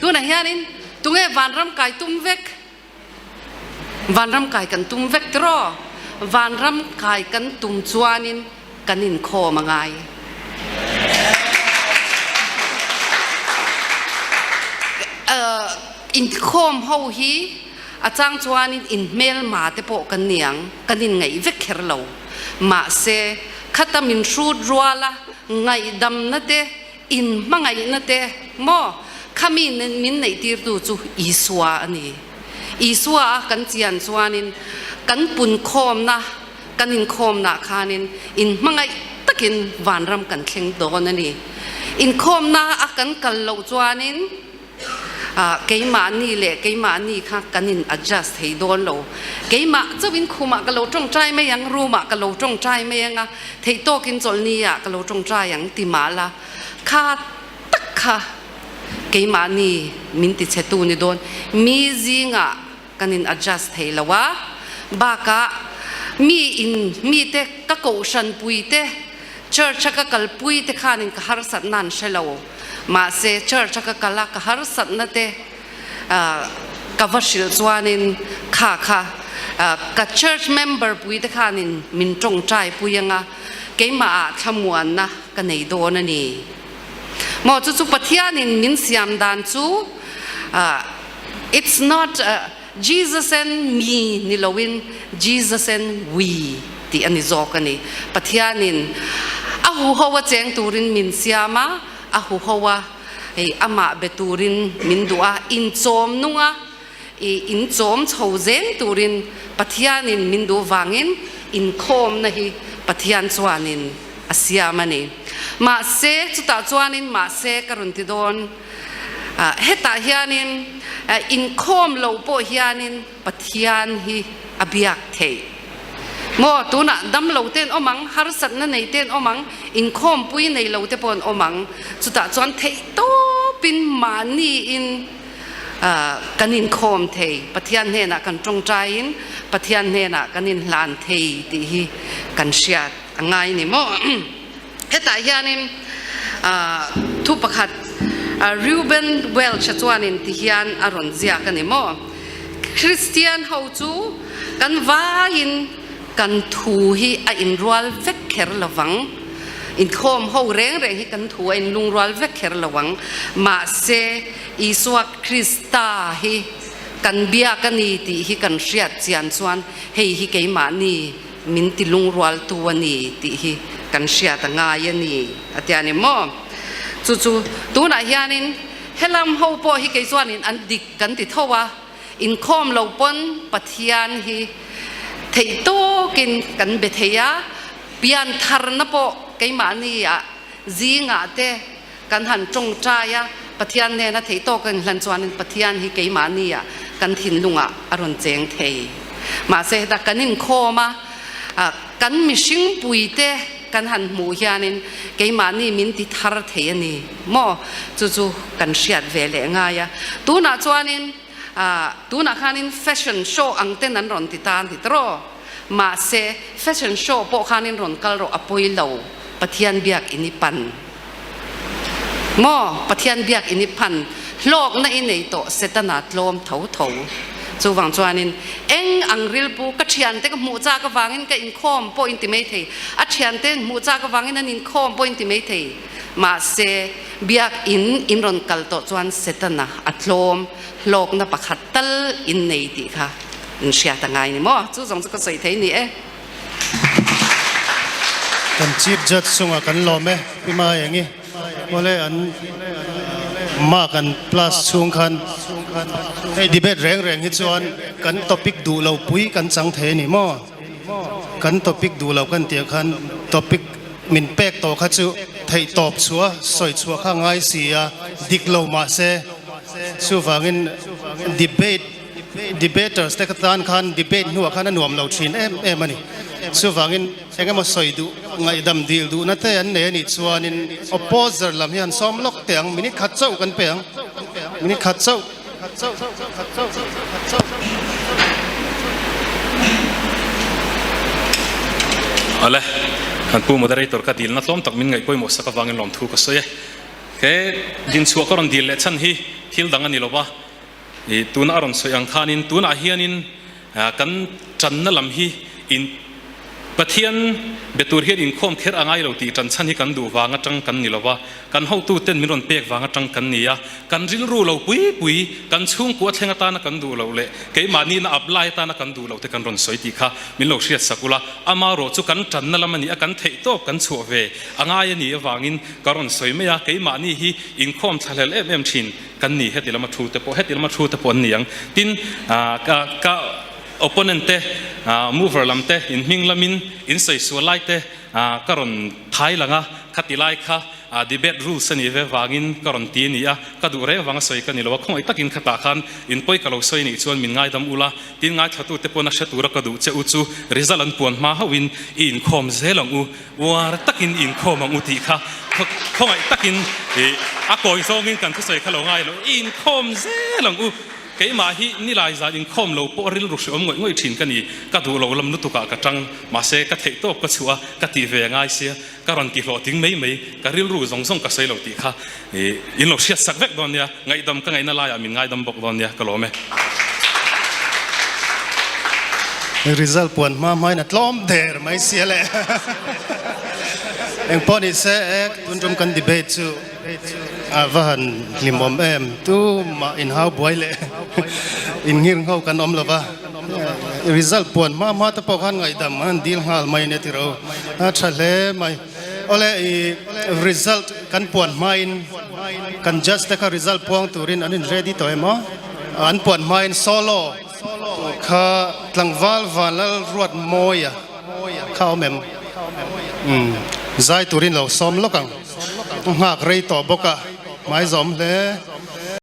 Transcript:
Tunah hianin tunge vanram kai tum vek? Vanram kai kan tum vek tiraw? Vanram kai kan tum chuanin kan inkhawm a ngai. Inkhawm ho hi a chang chuanin inhmelma te pawh kan ni ang, kan inngaih vek kher lo. Mahse, khata min hrut ruala ngaihdamna te, inhmangaihna te maw khami min neihtirtu chu Isua a ni. Isua a kan chian chuanin kan punkhawmna, kan inkhawmnaah khanin inhmangaih takin vanram kan thleng dawn a ni. Inkhawmna a kan kal loh chuanin Keimahni leh keimahni kha kan in adjust thei dawn lo. Keimah chauhin khumah ka lo tawngtai mai ang, room ah ka lo tawngtai mai ang a, theih tawkin chawlhni ah ka lo tawngtai ang ti mah la, kha tak kha keimahni min ti chhetu ni dawn. Mi zingah kan in adjust thei lo a, bakah mi in mite ka kohhran pui te, church a ka kalpui te khanin ka harsatna an hre lo. Mahse church a ka kal a, ka harsatna te ka va hrilh chuanin kha kha ka church member pui te khanin min tawngtai pui anga keimah ah thlamuanna ka nei dawn a ni. Maw chu chu Pathianin min siam dan chu it's not Jesus and me ni loin Jesus and we tih a ni zawk a ni. Pathianin a huho a cheng turin min siam a, a huho a hei amah be turin min duh a, inchawm nung a, i inchawm chho zel turin Pathianin min duh vangin inkhawmna hi Pathian chuanin a siam a ni. Mahse, chutah chuanin mahse ka rawn ti dawn. Hetah hianin inkhawm lo pawh hianin Pathian hi a biak theih. Maw, tunah dam lo ten awm ang, harsatna nei ten awm ang, inkhawmpui nei lo te pawh an awm ang. Chutah chuan theih tawpin mahniin kan inkhawm thei, Pathian hnenah kan tawngtaiin Pathian hnenah kan inhlan thei tih hi kan hriat a ngai ni maw. Hetah hianin thu pakhat Reuben Welch-a chuanin ti hian a rawn ziak a ni maw? Kristian ho chu kan vaiin kan thu hi a inrual vek kher lo vang. Inkhawm ho reng reng hi kan thu a inlungrual vek kher lo vang. Mahse, Isua Krista hi kan biak a ni tih hi kan hriat chian chuan hei hi keimahni min ti lungrualtu a ni tih hi kan hriat a ngai a ni a ti a ni maw? Chu chu tunah hianin helam ho pawh hi kei chuanin an dik kan ti tho a, inkhawm lo pawn Pathian hi theih tawkin kan be thei a, pian tharna pawh keimahni ah zingah te Kan han tawngtai a, Pathian nena theih tawk a inhlan chuanin Pathian hi keimahnia kan thinlungah a rawn cheng thei. Mahse heta kan inkhawm a, kan mihring puite kan han hmuh hianin keimahni min ti thar thei a ni maw? Chu chu kan hriat ve leh ngai a. Tunah chuanin, tunah khanin fashion show ang ten an rawn ti ta a ni tawh. Mahse fashion show pawh khanin rawn kal rawh a pawi lo, Pathian biak in i pan. Maw Pathian biak in i phan hlawkna i nei tawh Setana tlawm tho tho. Chuvang chuanin eng ang rilpu ka thiante ka hmuh chak avangin ka inkhawm pawh in ti mai thei, a thiante in hmuh chak avangin an inkhawm pawh in ti mai thei. Mahse biak in in rawn kal tawh chuan Setana a tlawm hlawkna pakhat tal in nei tih kha in hriat a ngai ni maw? Chu zawng chu ka sawi thei ni e. Kan Chief Judge chungah kan lawm e, Pi Maengi. Awle an mark an plus chhung khan hei debate reng reng hi chuan kan topic duh lo pui kan chang thei a ni maw? Kan topic duh lo kan tih ah khan topic min pek tawh kha chu theih tawp chhuah sawi chhuah kha ngai si a, dik lo mahse chuvangin debate Debaters te tan khan debate hnuah khan a nuam lo thin em em a ni. Chuvangin eng emaw sawi duh, ngaihdam dil duhna te an nei a nih chuanin opposer lam hi han sawm lawk teh ang, minute khat chauh kan pe ang, minute khat chauh. Awle, kan pu moderator ka dilna tlawm tak min ngaih pawimawh sak avangin lawmthu ka sawi e. He dinchhuah ka rawn dil leh chhan hi thil dang a ni lo va, i tuna a rawn sawi ang khanin tunah hianin kan tanna lam hi in Pathian be tur hian inkhawm kher a ngai lo tih tan chhan hi kan duh vang atang kan ni lo va, kan hotuten min rawn pek vang atang kan ni a, kan rilru lo pui pui, kan chhungkua thleng atana kan duh loh leh keimahni na apply atana kan duh loh te kan rawn sawi tih kha min lo hriat sak ula, amarawh chu kan tanna lam a ni a, kan theihtawp kan chhuah ve a ngai a nih avangin ka rawn sawi mai a, keimahni hi inkhawm thlahlel em em thin kan ni, heti lama thu te pawh heti lama thu te pawh an ni ang, tin ka ka. Opponent te, mover lam te, in hming lamin in sawi sual lai te ka rawn thai lang a, khati lai kha debate rules a nih ve vangin ka rawn ti a ni a, ka duh reng vanga sawi ka ni lo a, khawngaih takin khatah khan in pawi ka lo sawi nih chuan min ngaidam ula, tin ngaithlatute pawn a hre tura ka duh che u chu result an puan hma hauhin i inkhawm zel ang u, uar takin i inkhawm ang u tih kha khawngaih takin a kawi zawngin kan thusawi kha lo ngai lo, i inkhawm zel ang u. Keimah hi nilai zan inkhawm lo pawh rilru hreawm ngawih ngawih thin ka ni. Ka duh lo lam lutukah ka tang. Mahse, ka theih tawp ka chhuah a, ka tih ve a ngai sia. Ka rawn ti hlawhtling mai mai. Ka rilru zawng zawng ka sawi lo tih kha in lo hriat sak vek dawn nia. Ngaihdam ka ngaihna laiah min ngaidam bawk dawn nia. Ka lawm e. Result puan hma hmain a tlawm der mai sia le. Engpawh ni se e, tun tum kan debate chu. A va han hlimawm em, tumah inhau buai leh innghirngho kan awm lo va, result puan hma hma te pawh khan ngaihdam an dil nghal mai nia tiro, a tha hle mai. Awle i result kan puan hmain kan judge te kha result puang turin an in ready tawh em aw, an puan hmain solo kha tlangval Vanlal Ruatmawia kha awm em? Umm zai turin lo sawm lawk ang. Nghak rei tawh bawk a, hmai zawm hle.